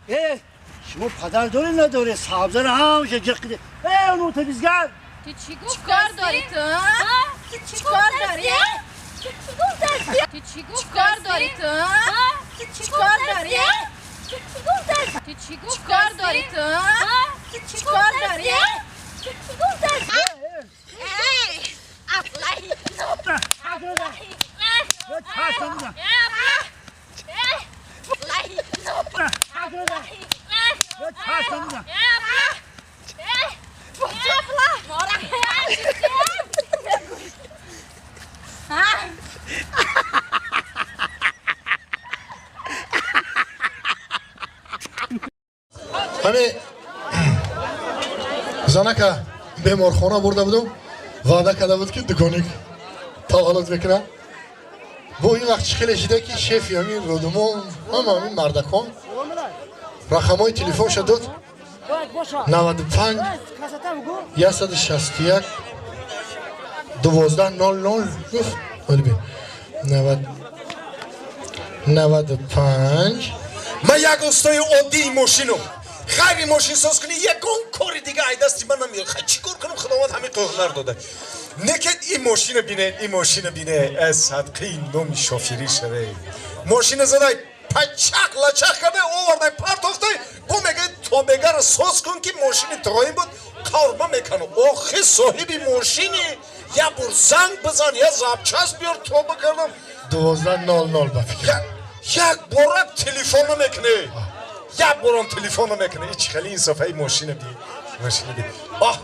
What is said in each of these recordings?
Шумо падар доред надоред? Сабзара ҳамаша ҷиқ киде. Э, нотабизгар! Ту чӣ гуфт? Чикор дорӣ ту? Чикор дорӣ? Ту чӣ гуфт? Чикор дорӣ ту? Чикор дорӣ? Ту чӣ гуфт? Чикор дорӣ ту? Чикор дорӣ? Ҳами занака беморхона бурда будум, ваъда карда буд, ки дуконик таваллуд мекунам. Бо ин вақт чӣ хеле шида, ки шефи ҳамин родумон, ҳама ҳамин мардакон рақамҳои телефонша дод: 95 161 12 00. Гуфт, 95. Ман як устои оддии мошинум, ғайри мошинсоз кунӣ ягон кори дига ай дасти ман намеёд. Чӣ кор кунам, Худованд ҳамин ҳунар дода. Некед ин мошина бине, ин мошина бине, садқаи номи шофирӣ шаве. Мошина задай, пачақ лачақ карда овардай, партофтай, бо мегӯяд, тобегаро соз кун, ки мошини троин буд, қаврма мекану. Охи, соҳиби мошини, як бор занг бизан, я запчасть биёр, тоба кардам. 12 00 ба фикр. Як бора телефон намекунӣ, як борам телефон намекунӣ. Ич хеле инсофаи. Мошина би, мошина би. Оҳ,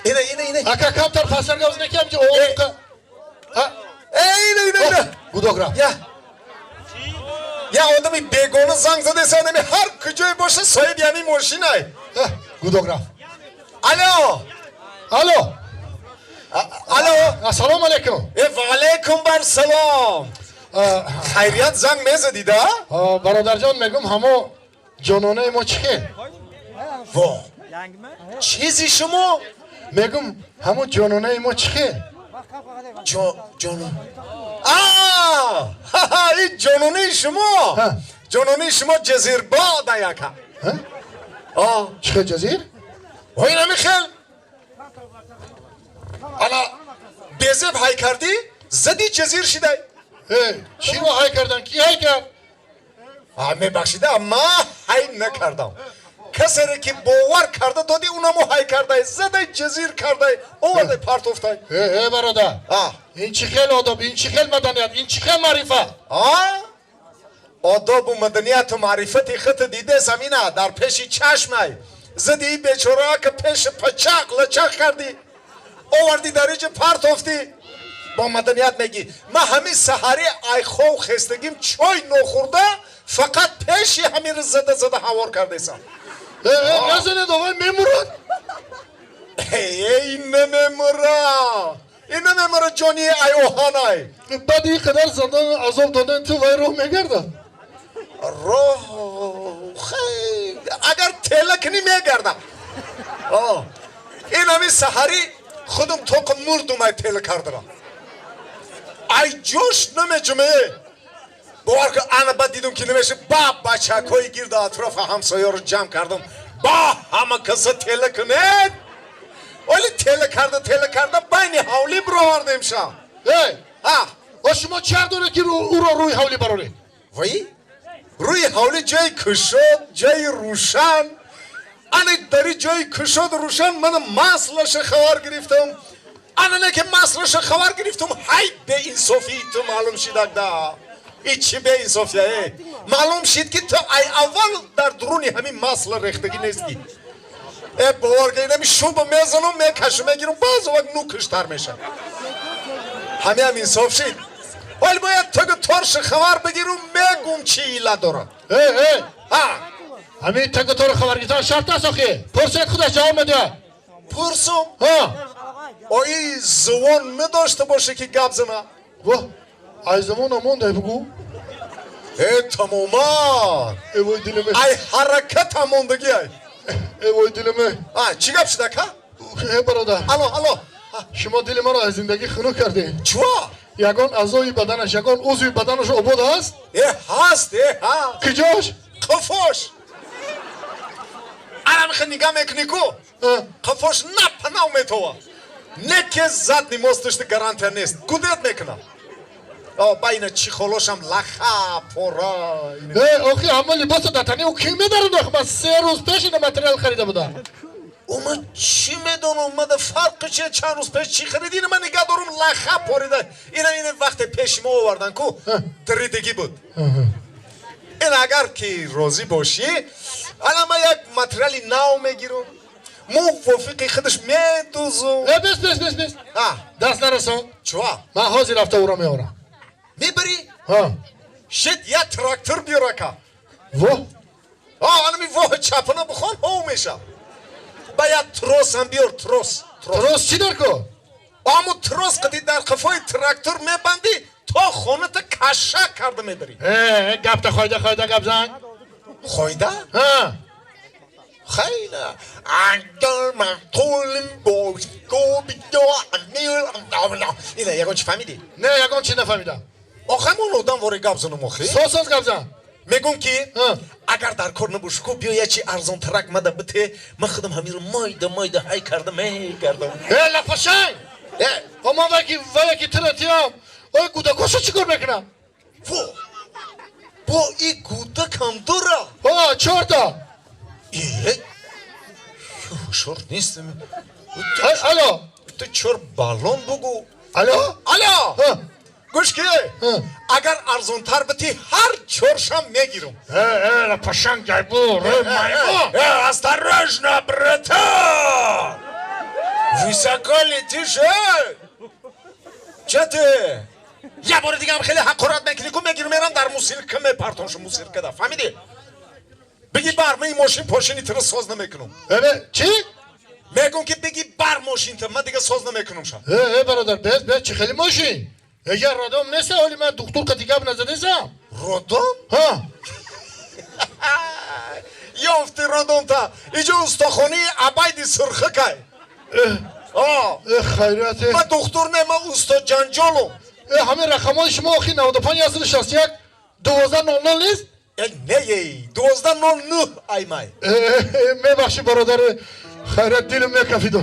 ина, ина, ина. Ака, камтар пасар гавз некиам ки овоқа. Ина, ина, ина. Гудок рафт. Я одами бегона занг задеса, одами ҳар куҷое боша, соҳиби ҳамин мошинай. Гудок рафт. Алло. Алло. Алло. Ассалому алайкум. Э, ваалайкум барсалом. Хайрият, занг мезадида? Бародарҷон, мегум, ҳамо ҷононаи мо чӣ хел? Во, чизи шумо? Мегум, ҳамо ҷононаи мо чӣ хел? Ҷоно, ин ҷононаи шумо, ҷононаи шумо ҷазирбода яка. Чӣ хел ҷазир? Ин ҳами хел, ана безеб ҳай кардӣ, зади, ҷазир шидай. Чиро ҳай кардан? Ки ҳай кард? Мебахшида, ман ҳай накардам. Касере ки бовар карда додӣ, унамо ҳай кардай, задай, ҷазир кардай, овардай, партофтай. Э, бародар, ин чӣ хел одоб, ин чӣ хел маданият, ин чӣ хел маърифат? Одобу маданияту маърифати хата дидесам, ина дар пеши чашмай. Зади и бечораа, ка пеши пачақ лачақ кардӣ, овардӣ, дар иҷа партофтӣ, бо маданият мегӣ. Ман ҳамин саҳари айхов хестагим, чой нохӯрда, фақат пеши ҳаминро зада зада ҳавор кардесам. Назанед, овай мемурад. Эй, намемура, ин намемура, ҷони ай оҳанай. Баъди ин қадар задан, азоб додан, ту вай роҳ мегардад? Роҳ, агар тела кунӣ, мегардам. Ин ҳамин саҳарӣ худум тоқа мурдум, ай тела кардам, ай ҷош намеҷуме, бовар кун. Ана баъд дидум, ки намеша, ба бачакҳои гирду атрофа, ҳамсоёро ҷамъ кардам, ба ҳама каса тела кунед. Оли тела карда, тела карда, байни ҳавлӣ бировардем ша. Эй, о, шумо чӣ ҳақ доред, ки ӯро рӯи ҳавлӣ бароред? Вай, рӯи ҳавлӣ ҷои кушод, ҷои рӯшан. Ана дари ҷои кушоду рӯшан мана маслаша хабар гирифтам. Ана не ки маслаша хабар гирифтам, ҳай, беинсофии ту маълум шидагда. И чӣ беинсофия э? Маълум шид, ки ту ай аввал дар дуруни ҳамин масла рехтагӣ нестӣ. Э, бовар кунед, ами шуба мезанам, мекашам, мегирам, баъзо вақт нукиштар мешавад. Ҳамиам инсоф шид. Вале бояд тугу торши хабар бигирум, мегум, чӣ иллат дорад. Э, э! Ҳа. Ҳамин тагу тору хабар гирифтан шарт аст охи? Пурсед, худаш ҷавоб медиҳад. Пурсум? Ҳа. Ои зувон надошта боше, ки гап зана? Во, ай замона мондай, бугӯ. Э, тамоман. Э, вой дилиме! Ай ҳараката мондагӣ ай. Э, вой дилиме! А чӣ гап шуда, ка? Э, бародар. Алло, алло. Шумо дили маро аз зиндагӣ хунук кардед. Чӯ? Ягон аъзои баданаш, ягон узви баданаш обод аст? Э, ҳаст, э, ҳа. Куҷош? Қуфош. Ҳамиха нигаҳ мекунӣ ку, қафош напанав метова. Не ке задний мосташта гарантия нест, гудет мекунам. Ба ина чӣ холошам лаха пора. Э, охи ҳама либосо дар тани ӯ кӣ медарад охи? Ман 3 рӯз пеш ина материал харида будам. О, ман чӣ медонам, мада фарқи чи, чанд рӯз пеш чӣ хариди? Ина ман нигаҳ дорум, лаха порида. Ина вақте пеши мо овардан ку, даридагӣ буд. Ин агар ки розӣ бошӣ, ана ман як материали нав мегирам, мувофиқи худаш медузум. Э, бес, бес, бес, бес, даст нарасон. Чуа? Ман ҳозир рафта ӯро меорам. Мебарӣ? Ҳа. Шит, як трактор биёр, ака. Во. Анами воҳи чапана бихон, ҳов меша. Ба як тросам биёр, трос. Трос чӣ дар кор? Аму трос қади дар қафои трактор мебандӣ, то хоната каша карда мебарӣ. Э, гапта хойда хойда гап зан. Хойда? Ҳа. Хайла агар мақулим ина ягон чӣ фаҳмидӣ? Не, ягон чӣ нафаҳмидам. Охай, мон одам вори гап занам охи. Соз, соз гап зан. Мегӯм ки агар дар кор набошӣ ку, биё ячи арзонтарак мада бите, ман худам ҳамиро майда майда ҳай карда мегардам. Э, лапашай! Э. О, ман ваки ваяки тира тиям, ой, кӯдакошо чӣ кор мекунам? Во, бо и кӯдакам дора? О, чорта. Э, ҳушёр нестам. Алло. Ту чор баллон бугу. Алло. Алло, гӯш ки, агар арзонтар бити, ҳар чоршам мегирам. Э, э, лапашанг, ҷайбур, э, маймун. Э, осторожно, братан, высоко летишь, э! Че ты? Я бори дигам хеле ҳақорат мекунӣ ку, мегирам, мерам дар мусирка мепартоншу, мусиркада, фаҳмидӣ? Биги бар, ман ин мошин пошини тира соз намекунам. Э, чӣ? Мегӯм ки биги бар мошинта, ман дига соз намекунам ша. Э, э, бародар, бес, бес, чӣ хеле мошин? Э, я роддом неста, ҳоли ман духтур қати гап назадесам. Роддом? Ҳа. Ёфти роддомта, иҷо устохонаи Абайди Сурхакай. Э, хайрият. Ман духтур не, ман усто ҷанҷолум. Э, ҳамин рақамҳои шумо охи 95 161 12 00 нест? Э, не, ей, 12 09 аймай. Мебахши, бародари, хайрият, дилам мекафид.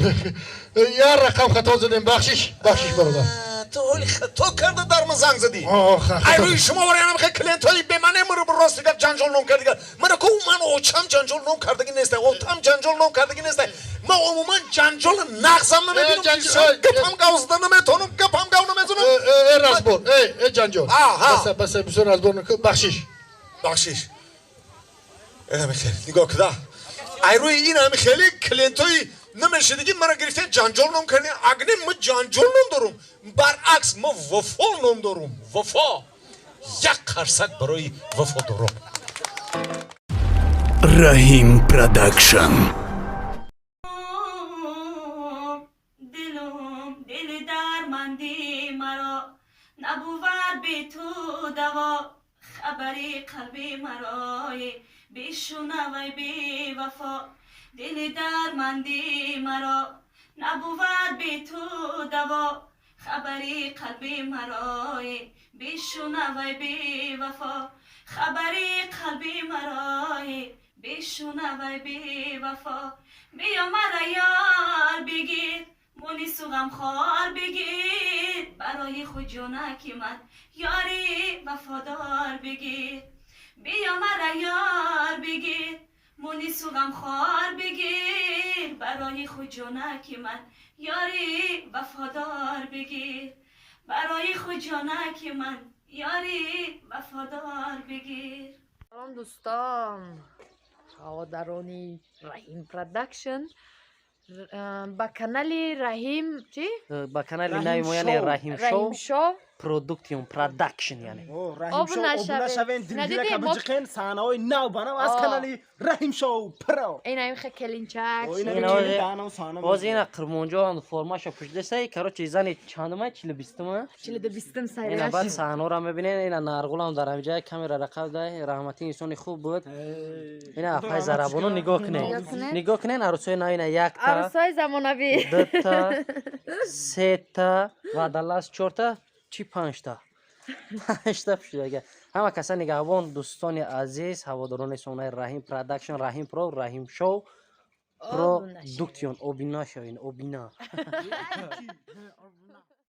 Я рақам хато задем, бахшиш, бахшиш, бародар. Ту ҳоли хато карда дар ман занг задӣ. Ай рӯи шумо вараянам хе клиентҳои бемане муру рости гап ҷанҷол ном кардига. Мана ку, ман очам ҷанҷол ном кардагӣ неста, отам ҷанҷол ном кардагӣ неста. Ман умуман ҷанҷоли нағзам намебинам, гапам гав зада наметавонам, гапам гав намезанам. Разбор, э, ҷанҷол, баса, бисёр разбор накун, бахшиш. Бахшиш. Инами хел нигоҳ куда, ай рӯи ин ҳами хеле клиентҳои намешидагӣ мара гирифтен, ҷанҷол ном кардем. Агне ма ҷанҷол ном дорум, баръакс, ма Вафо ном дорум, Вафо. Як қарсак барои вафодорон. Раҳим Продакшн. Дилум, дили дарманди маро набувад би ту даво. Хабари қалби марои бишунавай, бевафо. Дили дарманди маро набувад би ту даво. Хабари қалби марои бишунавай, бевафо. Хабари қалби марои бишунавай, бевафо. Биё, мара ёр бигир, мунису ғамхор бигир. Барои худ ҷонаки ман ёри вафодор бигир. Биё, мара ёр бигир, мунису ғамхор бигир. Барои худ ҷонаки ман ёри вафодор бигир. Барои худ ҷонаки ман ёри вафодор бигир. Салом, дӯстон, ҳаводарони Раҳим Продакшн, ба канали Раҳим чӣ? Ба канали нави мо, яъне Раҳим Шоу. Раҳим Шоу. Продуктион Продакшн, яъне. Обуна шавед. Надидем, Биҷиқен, саҳнаҳои нав ба нав аз канали Раҳим Шоу Про. Ина имхе келинчак. Боз ина Қурбонҷон формаша пӯшидасай. Короче, зани чандума, чилу бистума? Чилу бистум. Ина баъд сайраш. Саҳнаро мебинен. Ина Нарғулам дар ҳамиҷа камера рақаб дай, раҳматӣ, инсони хуб буд. Ина апай Зарабону нигоҳ кунед. Нигоҳ кунед. Нигоҳ кунед, арӯсои нав, ина якта, Арӯсои замонавӣ. дута, сета ва далас чорта, чи панҷта, панҷта пӯшидага. Ҳама каса нигаҳбон, дӯстони азиз, ҳаводорони сомонаи Раҳим Продакшн, Раҳим Про, Раҳим Шоу. Продукцион обуна шавед, обуна.